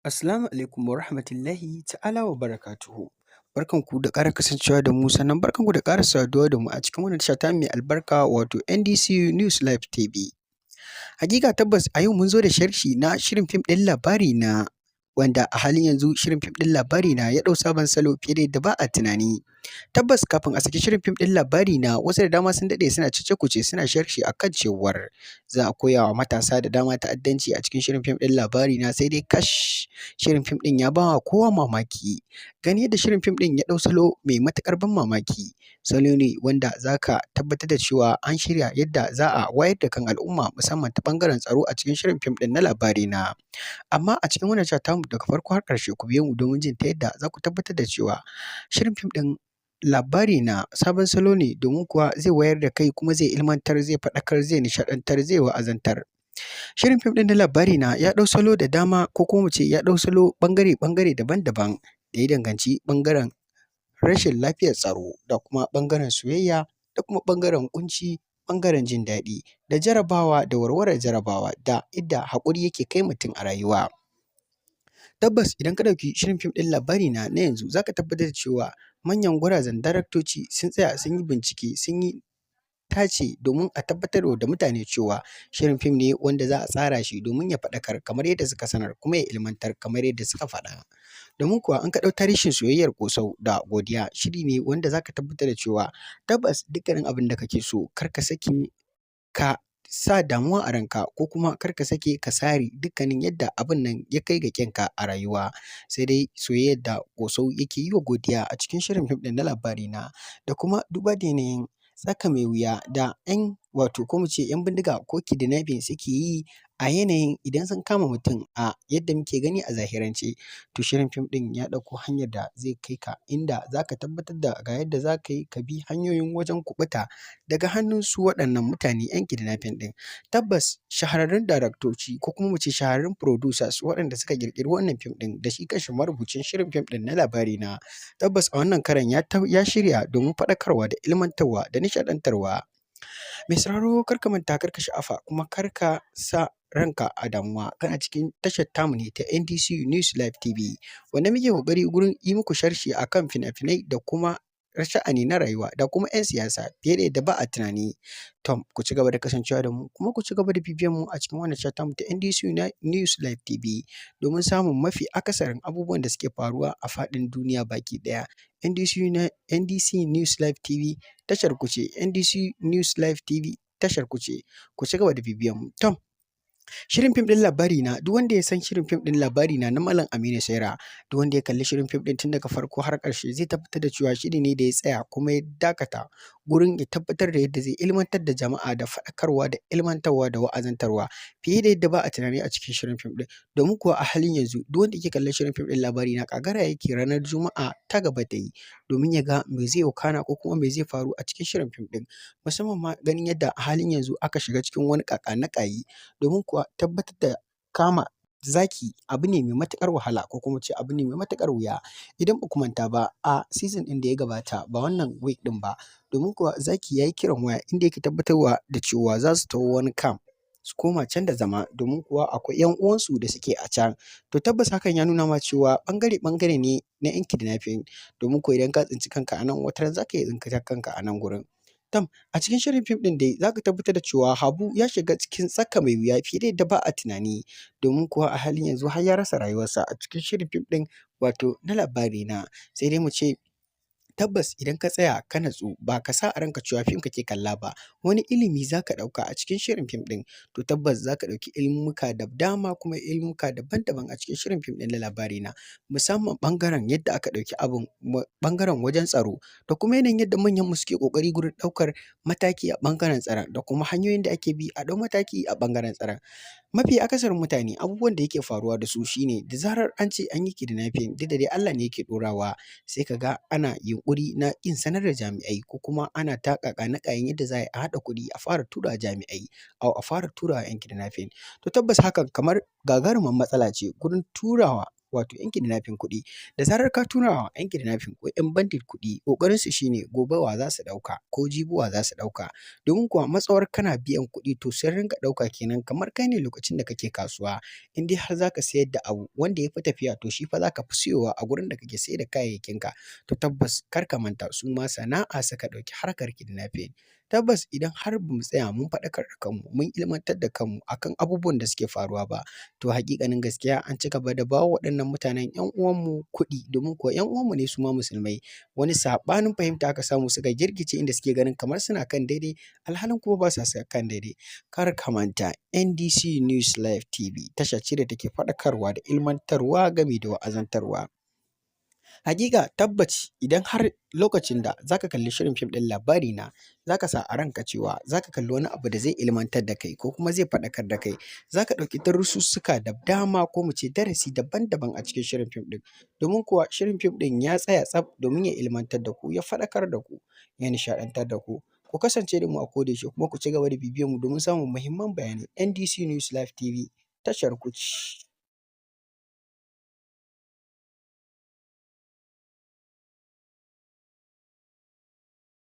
Assalamu alaikum wa rahmatullahi ta'ala wa barakatuhu. Barkanku da ƙara kasancewa da mu, sannan barkanku da ƙara saduwa da mu a cikin wannan tasha tamu mai albarka, wato NDC News Live TV. Haƙiƙa tabbas a yau mun zo da sharhi na shirin fim ɗin Labarina, wanda a halin yanzu shirin fim ɗin Labarina ya ɗau sabon salo fiye da yadda ba a tunani. Tabbas kafin a saki shirin fim ɗin Labarina, wasu da dama sun daɗe suna cece-kuce, suna sharhi a kan cewar za a koya wa matasa da dama ta'addanci a cikin shirin fim ɗin Labarina. Sai dai kash, shirin fim ɗin ya ba wa kowa mamaki. Ganin yadda shirin fim ɗin ya ɗau salo mai matuƙar ban mamaki, salo ne wanda za ka tabbatar da cewa an shirya yadda za a wayar da kan al'umma, musamman ta ɓangaren tsaro, a cikin shirin fim ɗin na Labarina. Amma a cikin wannan tasha tamu, daga farko har ƙarshe ku biyo mu domin jin ta yadda za ku tabbatar da cewa shirin fim ɗin Labarina sabon salo ne, domin kuwa zai wayar da kai, kuma zai ilmantar, zai faɗakar, zai nishaɗantar, zai wa'azantar. Shirin fim ɗin na Labarina ya ɗau salo da dama, ko kuma mu ce ya ɗau salo ɓangare-ɓangare daban-daban da ya danganci ɓangaren rashin lafiyar tsaro, da kuma ɓangaren soyayya, da kuma ɓangaren ƙunci, ɓangaren jin daɗi, da jarabawa, da warwarar jarabawa, da inda haƙuri yake kai mutum a rayuwa. Tabbas idan ka ɗauki shirin fim ɗin Labarina na yanzu, za ka tabbatar da cewa manyan gwarazan daraktoci sun tsaya, sun yi bincike, sun yi tace domin a tabbatar da mutane cewa shirin fim ne wanda za a tsara shi domin ya faɗakar kamar yadda suka sanar, kuma ya ilmantar kamar yadda suka faɗa. Domin kuwa in ka ɗau tarihin soyayyar Ƙosau da Godiya, shiri ne wanda za ka tabbatar da cewa tabbas dukkanin abin da kake so, kar ka sake ka sa damuwa a ranka, ko kuma kar ka sake ka sare dukkanin yadda abun nan ya kai ga ƙinka a rayuwa. Sai dai soyayyar da Ƙosau yake yi wa Godiya a cikin shirin fim ɗin na Labarina, da kuma duba da yanayin tsaka mai wuya da 'yan, wato ko mu ce 'yan bindiga ko kidnapping suke yi a yanayin idan sun kama mutum, a yadda muke gani a zahirance. To, shirin fim ɗin ya ɗauko hanyar da zai kai ka inda za ka tabbatar da ga yadda za ka yi ka bi hanyoyin wajen kuɓuta daga hannun su waɗannan mutane 'yan kidnapping ɗin. Tabbas shahararrun daraktoci, ko kuma mu ce shahararrun producers waɗanda suka ƙirƙiri wannan fim ɗin, da shi kanshi marubucin shirin fim ɗin na Labarina, tabbas a wannan karon ya shirya domin faɗakarwa da ilmantarwa da nishaɗantarwa. Mai sauraro, kar ka manta, kar ka sha'afa, kuma kar ka sa ranka a damuwa. Kana cikin tashar tamu ne ta NDC News Live TV, wanda muke ƙoƙari gurin yi muku sharhi a kan fina-finai da kuma sha'ani na rayuwa da kuma 'yan siyasa fiye da yadda ba a tunani. Tom, ku ci gaba da kasancewa da mu, kuma ku ci gaba da bibiyan mu a cikin wannan tasha tamu ta NDC News Live TV domin samun mafi akasarin abubuwan da suke faruwa a faɗin duniya baki ɗaya. NDC News Live TV tashar ku ce, NDC News Live TV tashar ku ce. Ku ci gaba da bibiyan mu. Tom, shirin fim ɗin Labarina, duk wanda ya san shirin fim ɗin Labarina na Malam Aminu Saira, duk wanda ya kalli shirin fim ɗin tun daga farko har ƙarshe, zai tabbatar da cewa shiri ne da ya tsaya kuma ya dakata gurin ya tabbatar da yadda zai ilmantar da jama'a, da faɗakarwa, da ilmantarwa, da wa'azantarwa fiye da yadda ba a tunani a cikin shirin fim ɗin. Domin kuwa a halin yanzu duk wanda yake kallon shirin fim ɗin Labarina ƙagara yake ranar Juma'a ta gaba ta yi domin ya ga me zai wakana ko kuma me zai faru a cikin shirin fim ɗin. Musamman ma ganin yadda a halin yanzu aka shiga cikin wani ƙaƙa-na-ƙayi, domin kuwa tabbatar da kama zaki abu ne mai matuƙar wahala, ko kuma ce abu ne mai matuƙar wuya. Idan ba ku manta ba, a season ɗin da ya gabata, ba wannan week ɗin ba, domin kuwa zaki ya yi kiran waya inda yake tabbatarwa da cewa za su taho wani camp su koma can da zama, domin kuwa akwai 'yan uwansu da suke a can. To, tabbas hakan ya nuna ma cewa ɓangare-ɓangare ne na 'yan kidnapping, domin kuwa idan ka tsinci kanka a nan, wataran za ka iya tsintar kanka a nan gurin. Tom, a cikin shirin fim ɗin dai za ka tabbatar da cewa Habu ya shiga cikin tsaka mai wuya fiye da yadda ba a tunani, domin kuwa a halin yanzu har ya rasa rayuwarsa a cikin shirin fim ɗin, wato na Labarina. Sai dai mu ce tabbas idan ka tsaya ka natsu, ba ka sa a ranka cewa fim kake kalla ba, wani ilimi za ka ɗauka a cikin shirin fim ɗin. To, tabbas za ka ɗauki ilimummuka da dama, kuma ilimummuka daban-daban a cikin shirin fim ɗin na Labarina, musamman ɓangaren yadda aka ɗauki abun ɓangaren wajen tsaro, da kuma yanayin yadda manyanmu suke ƙoƙari gurin ɗaukar mataki a ɓangaren tsaron, da kuma hanyoyin da ake bi a ɗau mataki a ɓangaren tsaron. Mafi akasarin mutane, abubuwan da yake faruwa da su shine da zarar an ce an yi kidnapping, duk da dai Allah ne yake ɗorawa, sai ka ga ana yunƙuri na ƙin sanar da jami'ai, ko kuma ana ta ƙaƙa-na-ƙayin yadda za a yi a haɗa kuɗi a fara tura wa jami'ai, au a fara tura wa 'yan kidnapping. To, tabbas hakan kamar gagarumar matsala ce gurin turawa wato 'yan kidnapping kuɗi. Da zarar ka tura wa 'yan kidnapping ko 'yan bandit kuɗi, ƙoƙarinsu shi ne gobe wa za su ɗauka ko jibi wa za su ɗauka. Domin kuwa matsawar kana biyan kuɗi, to sun rinƙa ɗauka kenan kamar kai ne lokacin da kake kasuwa. In dai har za ka sayar da abu wanda ya fi tafiya, to shi fa za ka fi siyowa a gurin da kake sayar da kayayyakinka. To tabbas kar ka manta, su ma sana'a suka ɗauki harkar kidnapping. Tabbas idan har ba mu tsaya mun faɗakar da kanmu, mun ilmantar da kanmu akan abubuwan da suke faruwa ba, to haƙiƙanin gaskiya an ci gaba da ba wa waɗannan mutanen 'yan uwanmu kuɗi, domin kuwa 'yan uwanmu ne su ma musulmai. Wani saɓanin fahimta aka samu, suka jirkice inda suke ganin kamar suna kan daidai, alhalin kuma ba sa kan daidai. Kar ka manta, NDC News Live TV tasha ce da take faɗakarwa da ilmantarwa gami da wa'azantarwa. Haƙiƙa tabbaci idan har lokacin da za ka kalli shirin fim ɗin Labarina, za ka sa a ranka cewa za ka kalli wani abu da zai ilmantar da kai ko kuma zai faɗakar da kai. Za ka ɗauki darussuka da dama, ko mu ce darasi daban-daban, a cikin shirin fim ɗin. Domin kuwa shirin fim ɗin ya tsaya tsaf domin ya ilmantar da ku, ya faɗakar da ku, ya nishaɗantar da ku. Ku kasance da mu a koda yaushe, kuma ku ci gaba da bibiyar mu domin samun muhimman bayanai. NDC News Live TV tashar ku ce.